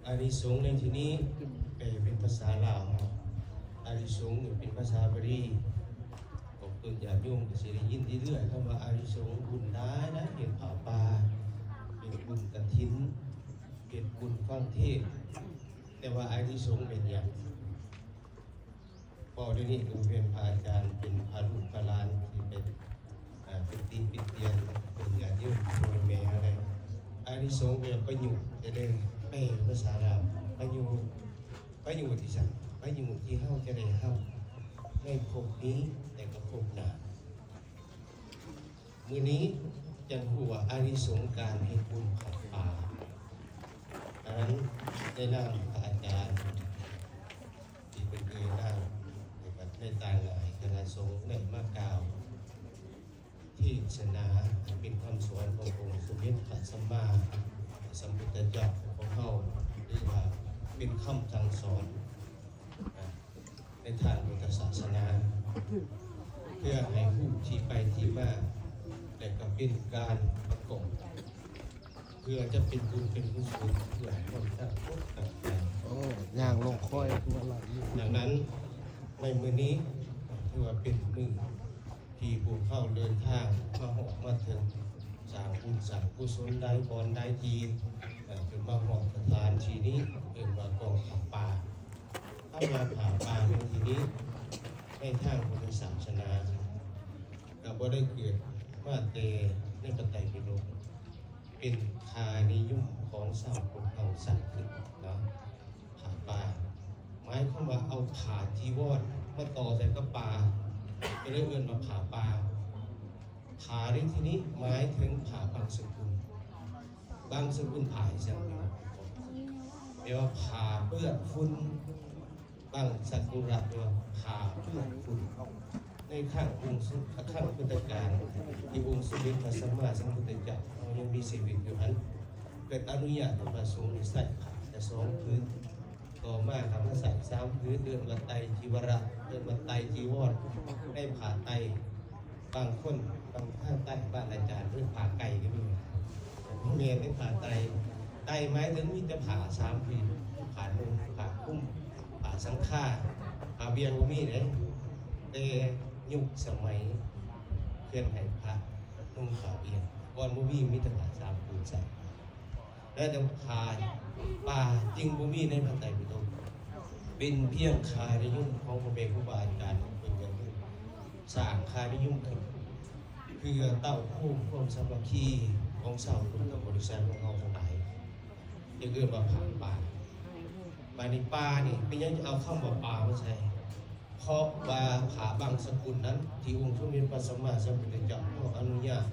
ອານິສົງໃນທີ່ນີ້ແປເປັນພາສາລາວ ອານິສົງນີ້ເປັນພາສາບາລີ ພວກເພິ່ນຍາດໂຍມກໍຊິໄດ້ຍິນເລື້ອຍໆ ຄຳວ່າອານິສົງ ບຸນຫຼາຍໆ ເຮັດຜ້າປ່າ ເຮັດບຸນກະຖິນ ເຮັດບຸນຟັງເທດ ແຕ່ວ່າອານິສົງແມ່ນຫຍັງ? ເວົ້າດຽວນີ້ກໍແມ່ນພະອາຈານເປັນພະລູກພະຫຼານທີ່ໄປ ອ່າ ເປັນຕິເປັນຕຽນເປັນຍາດໂຍມພໍ່ແມ່ເຮົາໄດ້ ອານິສົງແປປະໂຫຍດ ຈະໄດ້ແປເປັນພາສາລາວ ປະໂຫຍດ ປະໂຫຍດທີ່ສັງ ປະໂຫຍດທີ່ເຮົາຈະໄດ້ຮັບໃນພົບນີ້ ແລະກໍພົບໜ້າ. ມື້ນີ້ຈັ່ງຮູ້ວ່າອານິສົງການເຮັດບຸນຜ້າປ່າ ອັນນັ້ນ ໃນນາມພະອາຈານທີ່ເປັນເອີຍນາມ ໃນການ ໃນຕ່າງຫຼາຍຄະນະສົງໄດ້ມາກ່າວເທດສະໜາ ອັນເປັນຄຳສອນຂອງອົງສົມເດັດພະສຳມາສຳພຸດທະເຈົ້າຂອງເຮົາ ຫຼືວ່າເປັນຄຳສັ່ງສອນ ໃນທາງພຸດທະສາສະໜາ ເພື່ອໃຫ້ຮູ້ທີ່ໄປທີ່ມາ ແລະກໍເປັນການປະກອບ ເພື່ອຈະເປັນບຸນເປັນກຸສົນ ເພື່ອໃຫ້ຄົນຕ່າງຄົນຕ່າງໄປ ໂອ້ ຍ່າງລົງຄອຍຄືວ່າຫຼາຍຢູ່. ດັ່ງນັ້ນ ໃນມື້ນີ້ ຖືວ່າເປັນມື້ ທີ່ພວກເຮົາເດີນທາງມາຮອດມາເຖິງ ສ້າງບຸນສ້າງກຸສົນຫຼາຍບ່ອນຫຼາຍທີ່ ເອີ ຈົນມາຮອດສະຖານທີ່ນີ້ ເອີ້ນວ່າກອງຜ້າປ່າ. ຄຳວ່າຜ້າປ່າໃນທີ່ນີ້ ໃນທາງພຸດທະສາສະໜາ ກໍບໍ່ໄດ້ເກີດມາແຕ່ໃນພະໄຕປິດົກ ເປັນຄ່ານິຍົມຂອງຊາວພຸດເຮົາສ້າງຂຶ້ນເນາະ. ຜ້າປ່າ ໝາຍຄວາມວ່າເອົາຜ້າຈີວອນມາຕໍ່ໃສ່ກັບປ່າ ກໍເລີຍເອີ້ນວ່າຜ້າປ່າ. ຜ້າໃນທີ່ນີ້ໝາຍເຖິງຜ້າບາງສະກຸນ ບາງສະກຸນຜ້າອີ່ຫຍັງນີ້ ແປວ່າຜ້າເປື້ອນຝຸ່ນ ບາງສະກຸນ ຫຼືວ່າຜ້າເປື້ອນຝຸ່ນ. ໃນຄັ້ງອົງ ຄັ້ງພຸດທະການ ທີ່ອົງສົມເດັດພະສຳມາສຳພຸດທະເຈົ້າ ເຮົາຍັງມີຊີວິດຢູ່ຫັ້ນ ເພິ່ນອະນຸຍາດໃຫ້ພະສົງນີ້ໃຊ້ຜ້າແຕ່ສອງຜືນ. ຕໍ່ມາກໍມາໃຊ້ສາມຜືນ ເອີ້ນວ່າໄຕຈີວະຣະ ເອີ້ນວ່າໄຕຈີວອນ ໃນຜ້າໄຕ. ບາງຄົນ ບາງ ທາງໃຕ້ບ້ານອາຈານເອີ້ນຜ້າໄກ່ກໍມີ ບໍ່ແມ່ນເດ້ ຜ້າໄຕ. ໄຕໝາຍເຖິງມີແຕ່ຜ້າສາມຜືນ ຜ້ານຸ່ງ ຜ້າຄຸມ ຜ້າສັງຄາ ຜ້າບ່ຽງບໍ່ມີເດ້. ແຕ່ຍຸກສະໄໝເພິ່ນໃຫ້ພະນຸ່ງຜ້າບ່ຽງ ກ່ອນບໍ່ມີ ມີແຕ່ຜ້າສາມຜືນໃສ່. ແລະ ດອກຂາຍປ່າຈຶ່ງບໍ່ມີໃນພະໄຕປິດົກ ເປັນພຽງຄ່ານິຍົມຂອງພໍ່ແມ່ຄູບາອາຈານເພິ່ນ ກໍຄືສ້າງຄ່ານິຍົມຂຶ້ນ ເພື່ອເຕົ້າໂຮມຄວາມສາມັກຄີຂອງຊາວພຸດທະບໍລິສັດຂອງເຮົາທັງຫຼາຍ ຈຶ່ງເອີ້ນວ່າຜ້າປ່າ. ບາດນີ້ປ່ານີ້ ເປັນຫຍັງຈຶ່ງເອົາຄຳວ່າປ່າມາໃສ່? ເພາະວ່າຜ້າບັງສະກຸນນັ້ນ ທີ່ອົງສົມເດັດພະສຳມາສຳພຸດທະເຈົ້າ ກໍອະນຸຍາດ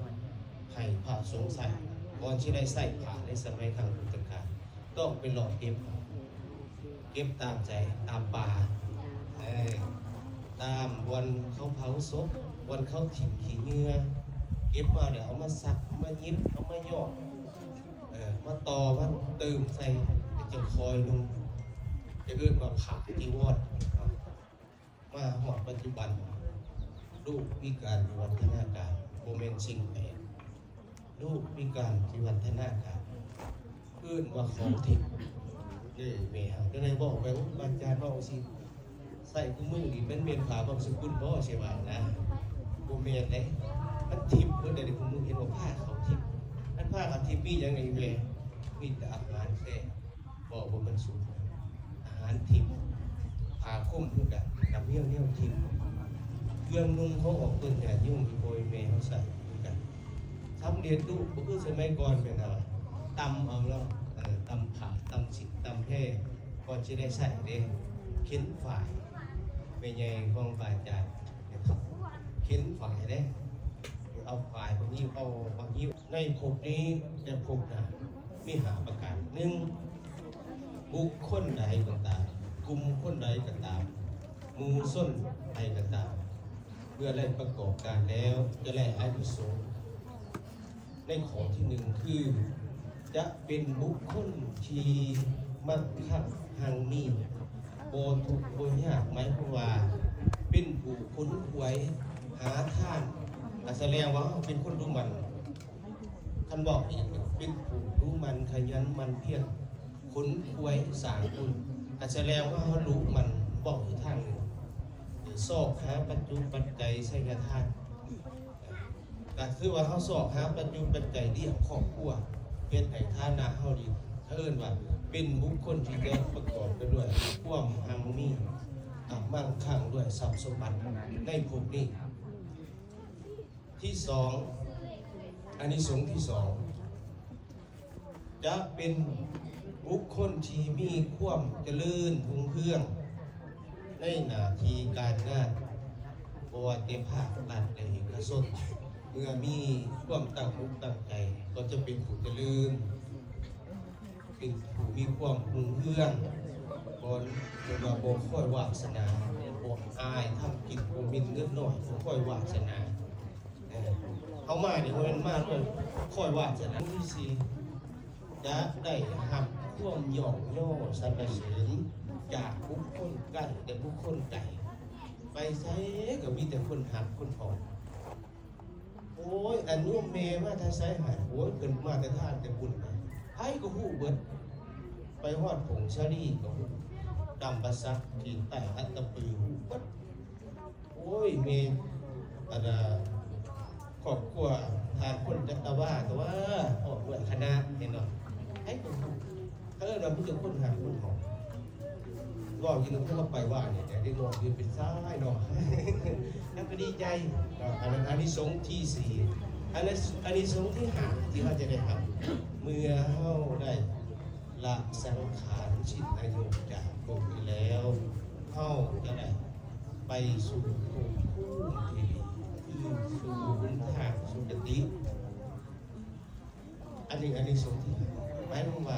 ໃຫ້ພະສົງໃສ່ ກ່ອນຊິໄດ້ໃຊ້ຜ້າໃນສະໄໝຄັ້ງພຸດທະການ ຕ້ອງໄປເລາະເກັບ ເກັບຕາມໃສ? ຕາມປ່າ ເອີ ຕາມບ່ອນເຂົາເຜົາສົບ ບ່ອນເຂົາຖິ້ມຂີ້ເຫຍື້ອ ເກັບມາແລ້ວເອົາມາຊັກ ເອົາມາຫຍິບ ເອົາມາຍ້ອມ ເອີ ມາຕໍ່ ມາເຕີມໃສ່ ແລ້ວຈຶ່ງຄ່ອຍນຸ່ງ ຈະເອີ້ນວ່າຜ້າຈີວອນ. ມາຮອດປັດຈຸບັນ ໂລກມີການວິວັດທະນາການ ບໍ່ແມ່ນສິ່ງແປກ ໂລກມີການວິວັດທະນາການ ເອີ້ນວ່າຂອງທິບ. ເອີ ແມ່ເຮົາ ຈັ່ງໃດເວົ້າໄປ ໂອ້ ອາຈານເວົ້າຈັ່ງຊີ້ ໃສ່ຄູ່ມື້ນີ້ ມັນແມ່ນຜ້າບັງສະກຸນບໍ່ ຊິວ່ານະ? ບໍ່ແມ່ນເດ້ ມັນທິບເບິດເດ້. ຄູ່ມື້ເຫັນວ່າຜ້າເຂົາທິບ ອັນຜ້າເຂົາທິບມີຫຍັງໃນແມ່? ມີແຕ່ອາຫານແທ້. ເວົ້າບໍ່ມັນສຸດ ອາຫານທິບ ຜ້າຄົມຄືກັນ ກະແມ່ນແນວທິບ ເຄື່ອງນຸ່ງຂອງອອກຕົນຍາດໂຍມ ທີ່ພໍ່ແມ່ເຮົາໃຊ້ຄືກັນ ສຳເລັດຮູບ ບໍ່ຄືສະໄໝກ່ອນແມ່ນວ່າຕຳເອົາເນາະ ເອີ ຕຳຜ້າ ຕຳສິນ ຕຳແພ ກ່ອນຊິໄດ້ໃຊ້ເດ້ ເຂັນຝ້າຍ ແມ່ໃຫຍ່ຂອງພະອາຈານ ເຂັນຝ້າຍເດ້ ເອົາຝ້າຍມາຫິ້ວ ເອົາມາຫິ້ວ. ໃນພົບນີ້ ແລະ ພົບໜ້າ ມີຫ້າປະການ. ໜຶ່ງ ບຸກຄົນໃດກໍຕາມ ກຸ່ມຄົນໃດກໍຕາມ ໝູ່ຊົນໃດກໍຕາມ ເມື່ອໄດ້ປະກອບການແລ້ວ ຈະໄດ້ອານິສົງໃນຂໍ້ທີໜຶ່ງ ຄື ຈະເປັນບຸກຄົນທີ່ມັກຄັກຮັ່ງມີ ບໍ່ທຸກບໍ່ຍາກ ໝາຍຄວາມວ່າເປັນຜູ້ຂົນຂວາຍຫາທານ ກໍສະແດງວ່າເຮົາເປັນຄົນດຸໝັ່ນ. ຄັນເວົ້າອີກ ເປັນຜູ້ດຸໝັ່ນ ຂະຫຍັນໝັ່ນພຽນ ຂົນຂວາຍສ້າງບຸນ ກະສະແດງວ່າເຮົາລຸມັນເວົ້າອີກທາງໜຶ່ງ ຊອກຫາປັດຈຸປັດໄຈໄສຍະທານ ກະຄືວ່າເຮົາຊອກຫາປັດຈຸປັດໄຈລ້ຽງຄອບຄົວ ເຮັດໃຫ້ຖານະເຮົາດີ ເຂົາເອີ້ນວ່າເປັນບຸກຄົນທີ່ຈະປະກອບໄປດ້ວຍຄວາມຮັ່ງມີ ອ່າ ມັ່ງຄັ່ງດ້ວຍຊັບສົມບັດໃນພົບນີ້. ທີສອງ ອານິສົງທີ່ສອງ ຈະເປັນບຸກຄົນທີ່ມີຄວາມຈະເລີນຮຸ່ງເຮືອງໃນໜ້າທີ່ການງານ ບໍ່ວ່າແຕ່ພາກລັດ ແລະ ເອກະຊົນ ເມື່ອມີຄວາມຕັ້ງອົກຕັ້ງໃຈ ກໍຈະເປັນຜູ້ຈະເລີນ ເປັນຜູ້ມີຄວາມຮຸ່ງເຮືອງ ບໍ່ ບໍ່ວ່າບໍ່ຄອຍວາດສະໜາ ບໍ່ອາຍທຳກິນ ບໍ່ມິນເງິນນ້ອຍ ບໍ່ຄອຍວາດສະໜາ. ເອີ ເຮົາມານີ້ບໍ່ແມ່ນມາເພື່ອຄອຍວາດສະໜາ. ທີສີ່ ຈະໄດ້ຮັບຄວາມຍ້ອງຍໍສັນລະເສີນຈາກບຸກຄົນໃກ້ ແລະ ບຸກຄົນໄກ ໄປໃສກໍມີແຕ່ຄົນຮັກຄົນເອົາ. ໂອ້ຍ ອັນໂຍມແມ່ມາແຕ່ໃສຫັ້ນ? ໂອ້ຍ ເພິ່ນມາແຕ່ທານແຕ່ບຸນ. ໃຜກໍຮູ້ເບິດ ໄປຮອດຜົ້ງສາລີກໍຮູ້ ດຳປະສັກ ທີ່ໃຕ້ອັດຕະປື ຮູ້ເບິດ. ໂອ້ຍ ແມ່ ອັນນ່າ ຄອບຄົວທ່ານພົນຈັກກະວາ ກໍວ່າ ພ້ອມດ້ວຍຄະນະ ແມ່ນບໍ່? ໃຜກໍຮູ້ ເຂົາເອີ້ນວ່າມີແຕ່ຄົນຮັກຄົນເອົາ. ເວົ້າຢູ່ນຳເຂົາໄປວ່ານີ້ ແຕ່ເດັກນ້ອຍຢູ່ເປັນຊາຍເນາະ ແລ້ວກໍດີໃຈເນາະ. ອັນນັ້ນອານິສົງທີ່ສີ່. ອານິ ອານິສົງທີ່ຫ້າ ທີ່ເຮົາຈະໄດ້ຮັບ ເມື່ອເຮົາໄດ້ລະສັງຂານສິ້ນອາຍຸຈາກໂລກນີ້ແລ້ວ ເຮົາຈະໄດ້ໄປສູ່ພົບພູມທີ່ດີ ຄືສູ່ຫົນທາງສຸຄະຕິ. ອັນນີ້ອານິສົງທີ່ຫ້າ ໝາຍຄວາມວ່າ